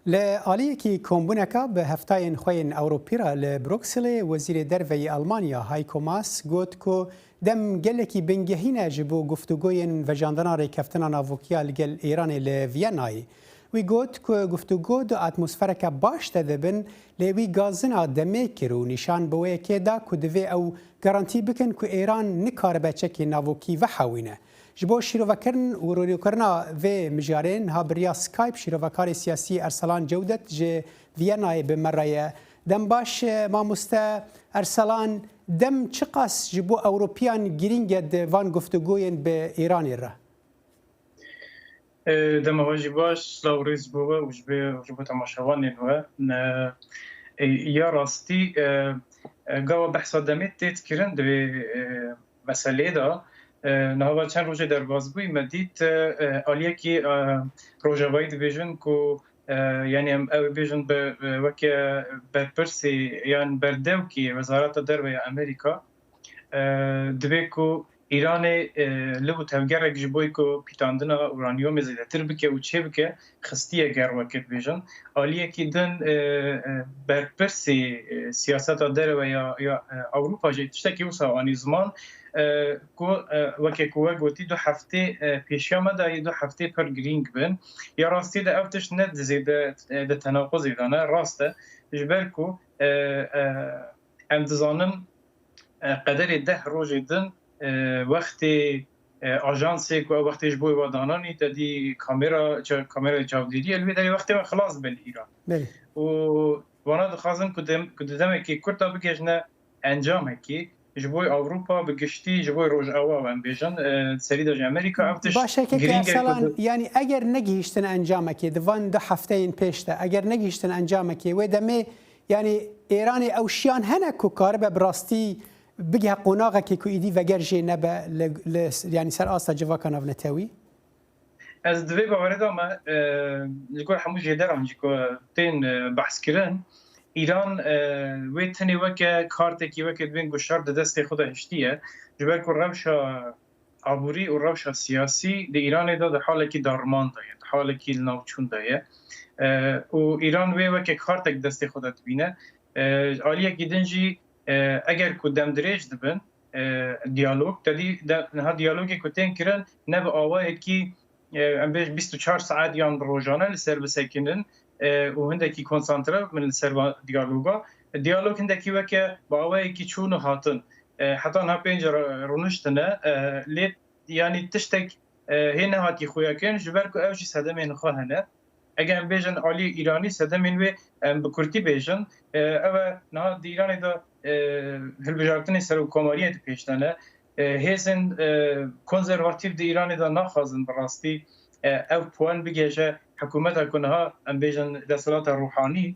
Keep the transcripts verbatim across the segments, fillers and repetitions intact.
Li aliyekî kombûneka bi hevtayên xwe yên Ewropî re li Brukselê, Wezîrê Derve yê Elmanya Heiko Maas got ku dem gelekî bingehîn e ji bo guftûgoyên vejandina rêkeftina navokî ya li gel Îranê li Vîyenayê. Wî got ku guftûgo di atmosfereke baş de dibin, lê wî gazina demê kir û nîşan bi wê yekê da ku divê ew garantî bikin ku Îran nikaribe çekên navokî vehewîne. Ji bo şîrovekirin û rûnîkirina vê mijarê niha bi riya Skype şîrovekarê siyasî Erselan Cewdet ji Vîyenayê bi me re ye. Dem baş, e, mamoste Erselan, dem çiqas ji bo Ewropiyan girîng e di van guftûgoyên bi Îranê re? E, dema we jî baş, silav û rêz bo we û ji bo, ji bo temaşevanên we. E, e, ya rastî, e, e, gava behsa demê tê dikirin di vê, e, meseleyê de. E, niha çend rojê derbas bûyî, me dît, e, e, aliyekî, e, rojavayî dibêjin ku, e, yanî em ew ê bêjin bi, e, weke berpirsê yan berdewkê Wezareta Derve ya Amerîka, e, divê ku Îranê, e, li û tevgerek ji bo ku pîtandina uranyomê zêdetir bike û çêbike, xistiye ger weke dibêjin. Aliyekî din, e, e, berpirsê, e, siyaseta derve ya, ya, e, Ewropa jî tiştekî wisa anî ziman, e, ku, e, weke ku we gotî du heftê, e, pêşiya me dayê du heftê pir girîng bin. Ya rastî de ev tişt ne di zêde, e, di tenaquzê de ne, rast e. Ji ber ku, e, e, em dizanin, e, qederê deh rojê din, e, wextê, e, ajansê ku ew wextê ji bo êva dananî, te dî kamera, ça-, kamerayê çavdêriyê li wê derê wextê me xilas be li Îran. Belê. Û wana dixwazin ku dem-, ku di demekê kurt de bigihîjne encamekê ji bo Ewropa bi giştî, ji bo Rojava em bêjin, e, serî de ji Amerîka ev tişt Baş e, kekê girîng e ku Erselan, di- yanî eger negihîştin encamekê di van du hefteyên pêş de, eger negihîştin encamekê, wê demê, yanî Êranê ew şiyan hene ku karibe bi rastî bigihe qonaxekê ku êdî veger jê nebe li, li, yanî ser asta civaka navnetewî? Ez di vê bawerê de me, e, ji gor hemû jêderan jî ku tên, e, behs kirin, Îran, e, wê tenê weke kartekî, weke dibên ku şer di destê xwe de hiştiye, ji ber ku rewşa aborî û rewşa siyasî di Îranê de di halekî dariman de ye, di halekî li nav çûn de ye. E, û Îran wê weke kartek destê xwe de dibîne. E, aliyekî din jî, e, eger ku dem dirêj dibin, e, diyalog, te dî de, niha diyalogê ku tên kirin, ne bi awayekî, e, em bêj bîst û çar saet yan bi rojane li ser bisekinin, e, û hindekî konsantre bibin li ser va diyaloga. Diyalog hindekî weke bi awayekî çûn û hatin. E, heta niha pênc re rûniştine, e, lê yanî tiştek, e, hê nehatî xuyakirin, ji ber ku ew jî sedemên xwe hene. Eger em bêjin aliyê Îranî, sedemên wê em bi kurtî bêjin, e, ew e, niha di Îranê de, e, hilbijartinên serokkomariyê di pêş de ne. E, hêzên, e, konservatîf di Îranê de naxwazin bi rastî, e, ev puan bigihêje hikûmeta ku niha em bêjin desthilata Ruhanî.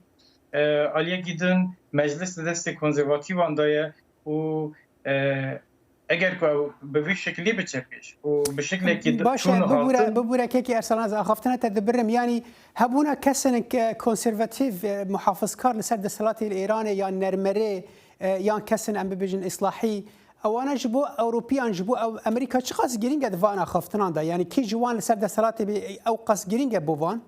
E, aliyekî din meclis di destê konservatîvan de ye û, e, eger ku ew bi vî şeklî biçe pêş û bi şeklekî di-, Baş e, çûn û bibûre, hatin bibûre kekî Erselan, ez axaftina te dibirim. Yanî hebûna kesên ke-, konservatîf, e, muhafizkar li ser desthilatê li Îranê yan nermerê, e, yan kesên em bibêjin îslahî, ewana ji bo Ewropiyan, ji bo ew Amerîka çiqas girîng e di van axaftinan de? Yanî kî ji wan li ser desthilatê bê, ew qas girîng e bo van?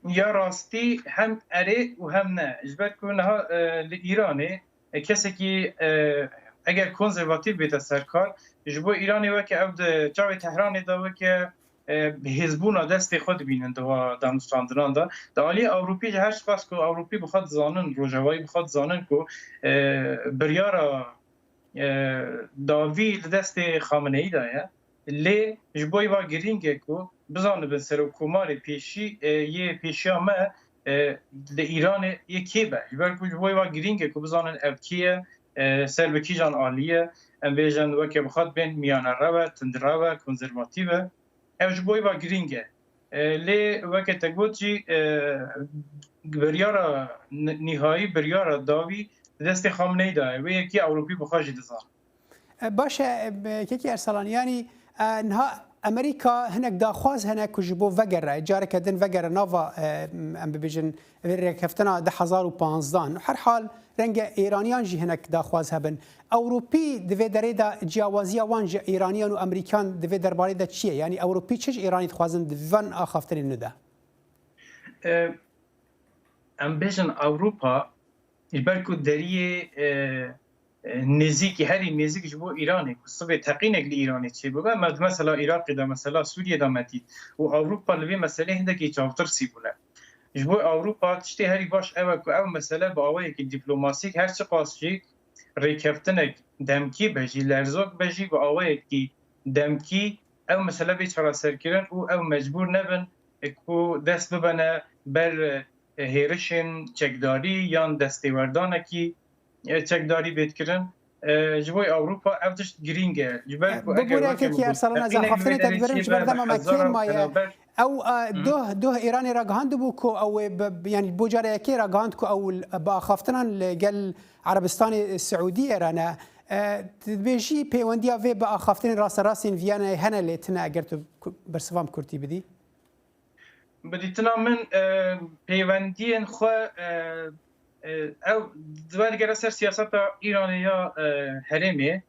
Ya rastî hem erê û hem ne. Ji ber ku niha, e, li Îranê, e, kesekî, e, eger konservatîf bête serkar, ji bo Îranê weke ew di çavê Tehranê de weke, e, bihêzbûna destê xwe dibînin di va danûstandinan de. Di aliyê Ewropî jî her çiqas ku Ewropî bi xwe dizanin, Rojavayî bi xwe dizanin ku, e, biryara e, dawî li destê Xameneî de ye. Lê ji bo va girîng e ku bizanibin serokkomarê pêşî, e, yê pêşiya me, e, li Îranê yê kê be. Ji ber ku ji bo va girîng e ku bizanin ev kê ye, e, ser bi kîjan alî ye. Em bêjin weke bi xwe dibên miyane rew e, tundrew e, konservatîf e. Ev ji bo va girîng e. E, lê weke te got jî, e, biryara ni-, nîhayî, biryara dawî di destê Xameneî de ye. Wê yekî Ewropî bi xwe jî dizane. E, baş e, e, kekî Erselan, yanî, e, niha Amerîka hinek daxwaz hene ku ji bo vegere, careke din vegere nava, e, em bibêjin, vê rêkeftina du hezar û panzdan. Her hal renge Êraniyan jî hinek daxwaz hebin. Ewropî di vê derê de ciyawaziya wan ji Êraniyan û Amerîkan di vê derbarê de çi ye? Yanî Ewropî çi ji Êranî dixwazin di van axaftinên nû de? E, em bêjin Ewropa, ji ber ku deriyê, e, e, nêzîkî, herî nêzîk ji bo Îranê, ku sibê teqînek li Îranê çêbibe, me di mesela Iraqê de, mesela Sûriyê de me dît û Ewropa li vê meselê hindekî çavtirsî bûne. Ji bo Ewropa tiştê herî baş ew e ku ew mesele bi awayekî dîplomasîk, her çiqas jî rêkeftinek demkî be jî, lerzok be jî, bi awayekî demkî ew mesele bê çareserkirin û ew mecbûr nebin ku dest bibene ber, e, hêrişên çekdarî yan destêwerdanekî, e, çekdarî bê dikirin. E, ji bo Ewropa ev tişt girîng e. Ji ber ku eger weke Bibûrekekî Ersalan, ez axaftinê te dibirim, ji ber dema me kêm maye. Ew, e, doh, doh Îranê ragihandibû ku ew ê bi, bi, yanî bo cara yekê ragihand ku ew l-, bi axaftinan li gel Erebistanê Siûdiyê re ne. E, tu dibêjî pêwendiya vê bi axaftinên rasterast ên Viyanayê hene lê tune, eger tu ku-, bersiva min kurtî bidî? Bi dîtina min, e, peywendiyên xwe, e, e, ew werdigere ser siyaseta Îranê ya, e, herêmê.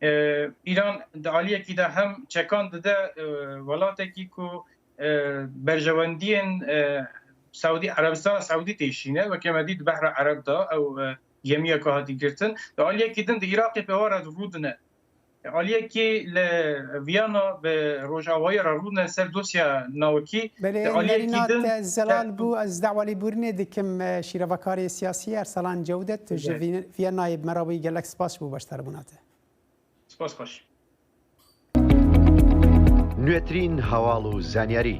E, Îran di aliyekî de hem çekan dide, e, welatekî ku, e, berjewendiyên, e, Sewdî, Erebistana Sewdî têşîne, weke me dît behra Ereb de ew, e, gemiyeke hatî girtin. Di aliyekî din di Iraqê pêwa re rûdine. Aliyekî li Viyana bi Rojavayê re rûne ser dosya navkî. Belê, Nerîna, te zelal bû. Ez dawa lêbûrînê dikim, e, şîrevekarê siyasî Ersalan Cewdet, tu ji Viyanayê bi me re bûyî, gelek spas ji bo beşdarbûna te. Spas xweş. نوێترین هەواڵ و زانیاری،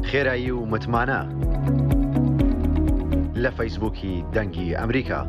خێرایی و متمانە لە فەیسبووکی دەنگی ئەمریکا.